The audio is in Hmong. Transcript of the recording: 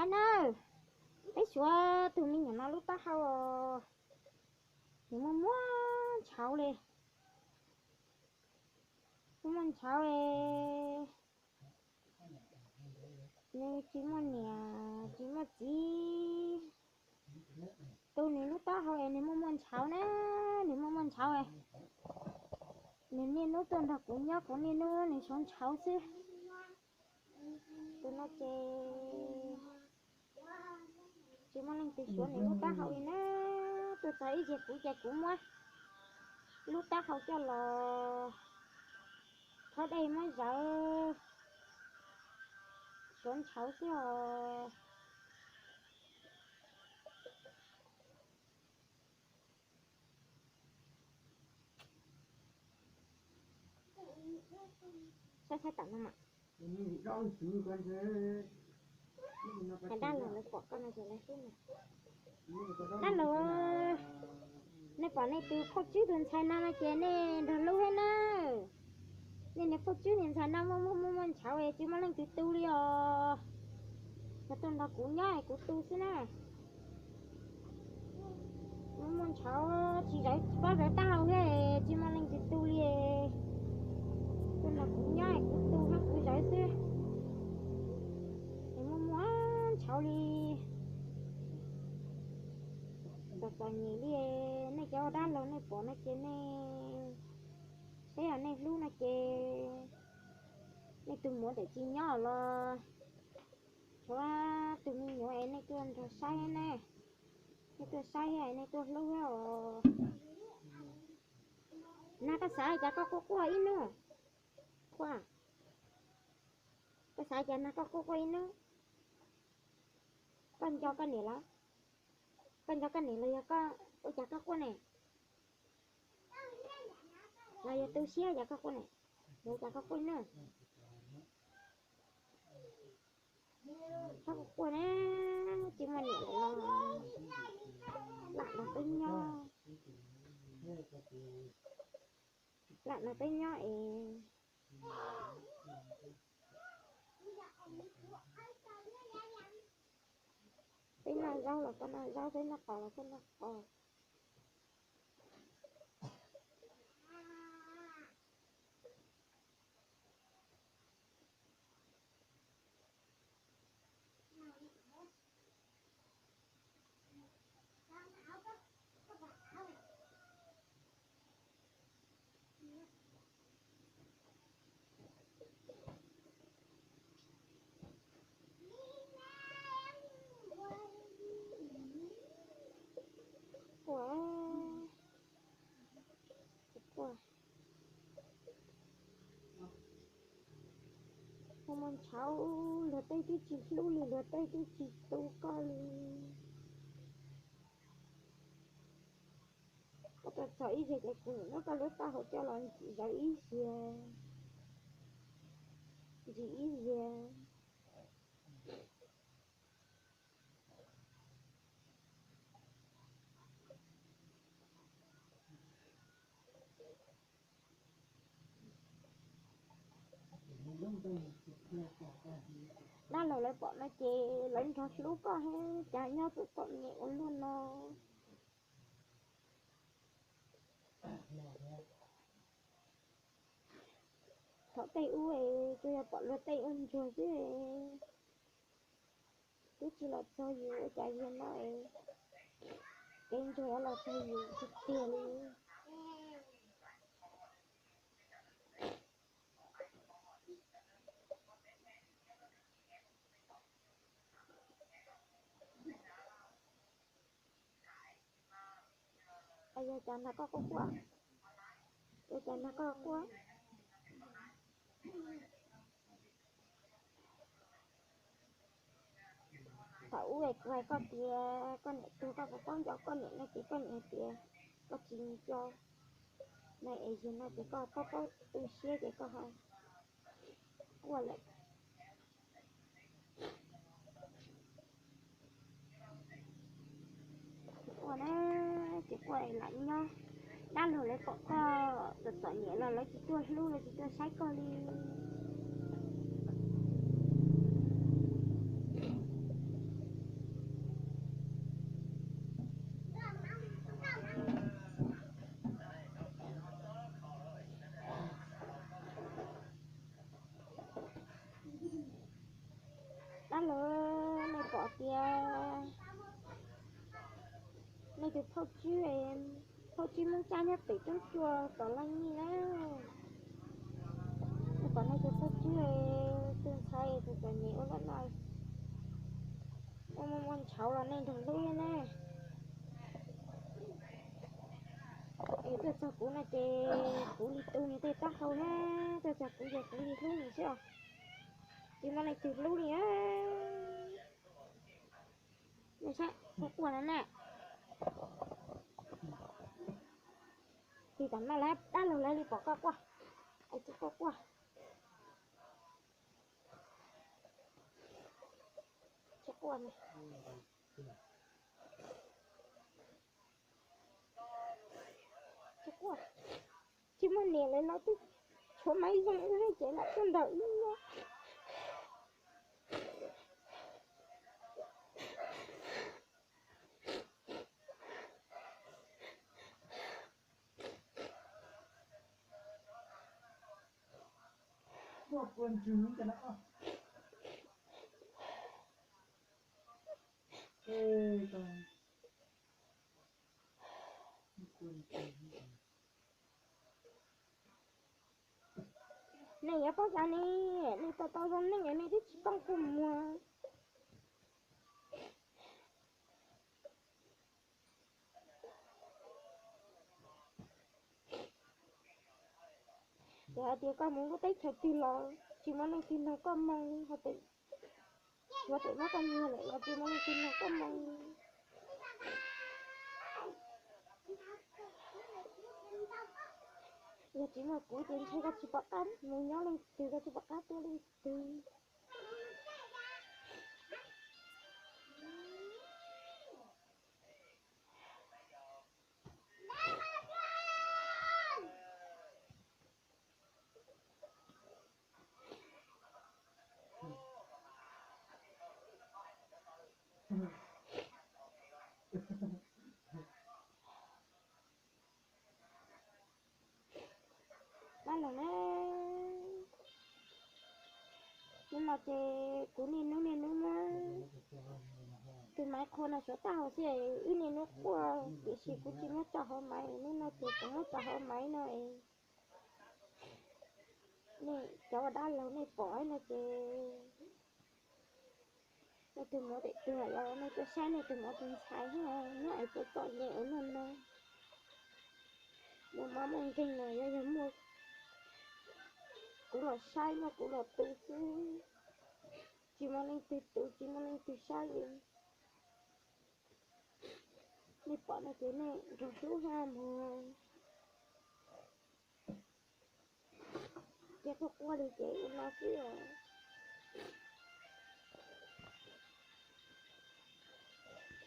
Nawb, peb suav tus me nyuam no lub taub hau os, nws muaj muaj ntshauv li, muaj muaj ntshauv es nws tsis muaj niam tsis muaj txiv tu nws lub taub hau es nws muaj muaj ntshauv na, nws muaj muaj ntshauv es nws niaj hnub tuaj nrog kuv nyob, kuv niaj hnub nws suav ntshauv xwb. Tus no ces tsis muaj leej twg suav nws lub taub hau li na. Tuaj txog ib zaug kuv ces kuv muab lub taub hau coj los thob dej muab zawv, suav ntshauv xwb os. Saib saib tom no mas. Dab laug lawv pom koj no ces lawv hlub na. Dab laug, nej pom nej tus phauj Tswb tus ntxhais no no ces nej nrog hlub thiab na. Nej niag phauj Tswb niag ntxhais no muaj muaj muaj muaj ntshauv es tsis muaj leej twg tu li os. Yog tuaj nrog kuv nyob es kuv tu xwb na. Muaj muaj ntshauv tsis zawv, tsis paub zawv taub hau thiab, tsis muaj leej twg tu li. Tuaj nrog kuv nyob es kuv tu thiab kuv zawv xwb. Es muaj muaj ntshauv li. Txom txom nyem li. Nej cov ua dab laug nej pom no ces nej, peb yog nej hlub no ces nej tus muam tawm tsis nyob los tshuav tus me nyuam es nej tuaj nrog saib ne. Nej tuaj saib thiab nej tuaj hlub thiab os. Nag koj xav cas koj quaj quaj ib hnub? Quaj. Koj xav cas nag koj quaj quaj ib hnub? Koj nco koj niam los? Koj nco koj niam los yog koj ua cas koj quaj ne? Los yog tu siab cas koj quaj ne? Yog cas koj quaj na? Txhob quaj na, tsis muaj niam lawm los lam no peb nyob, lam no peb nyob es peb noj zaub los koj noj zaub, peb noj qos los koj noj qos. Quaj, quaj. Muaj muaj ntshauv, luag tej twb tsis hlub li, luag tej twb tsis tu koj li. Koj tuaj txog ib zaug ces kuv muab koj lub taub hau coj los ntsim zawv ib zaug, ntsim ib zaug. Dab laug lawv pom no ces lawv nrog hlub koj thiab, cas nyob txom txom nyem ua luaj no. Thaum tej ub es tsuas yog pom luag tej ua ntsuag xwb, twb tsis los txog yus, ua cas yog no es kev ntsuag yuav los txog yus tiag tiag li. Yog cas nag koj quaj quaj? Yog cas nag koj quaj? Thaum ub es kuv hais koj tias koj niam tuag koj puas paub nco koj niam no ces koj niam hais tias koj tsis nco. No es yog no ces koj paub paub tu siab ces koj ho quaj lawm. Quaj na, ces quaj lam nyob. Dab laug lawv pom koj txom txom nyem los lawv tsis tuaj hlub, lawv tsis tuaj saib koj li. Lawm, nej pom tias nej tus phauj tsib, phauj tsib Hmoob Tsab nyob pem roob tsua tom Laj Nyij na. Nej pom nej tus phauj tsib, tus ntxhais tus txom nyem ua luaj no, ua muaj muaj ntshauv los nej nrog hlub thiab na. Es tuaj txog kuv no ces kuv li tu nws tej taub hau na, tuaj txog kuv ces kuv li hlub nws xwb os. Tsis muaj leej twg hlub li. Nej saib, quaj quaj no na. Tig tam no lawm, dab laug lawv li pom koj quaj, es tsis quaj quaj. Tsis quaj, tsis quaj. Tsis muaj niam lawv los twb tshuav maiv zoo ib leeg ces lam tuaj nrog wb nyob. Nej yuav paub cas ne, nej tau tau zoo neej nej twb tsis paub kua muag. Yog hais tias koj mus lub teb chaws twg los tsis muaj leej twg nrog koj moo, hais tias yuav pem muab koj nyiag lawm los tsis muaj leej twg nrog koj moo. Yog tsis muaj kuv ces ntshe koj tsis pom qab mus nyob leej twg, koj tsis pom qab tuaj leej twg. Dab laug na, hnub no ces kuv niaj hnub niaj hnub muab tus maiv qhua no suav tag hauv xwb, wb niaj hnub quaj tiam sis kuv tsis muab tso hauv maiv, hnub no ces kuv muab tso hauv maiv no es nej cov ua dab laug nej pom no ces nej tus muam tus twg los nej tuaj saib nej tus muam tus ntxhais thiab, nyob es tuaj txom nyem ua luaj no. Muaj mob muaj nkeeg los yog, yog muaj kuv los saib, muaj kuv los tu xwb, tsis muaj leej twg tu, tsis muaj leej twg saib li. Nej pom no ces nej nrog hlub thiab mog. Ces quaj quaj li ces ua no xwb os.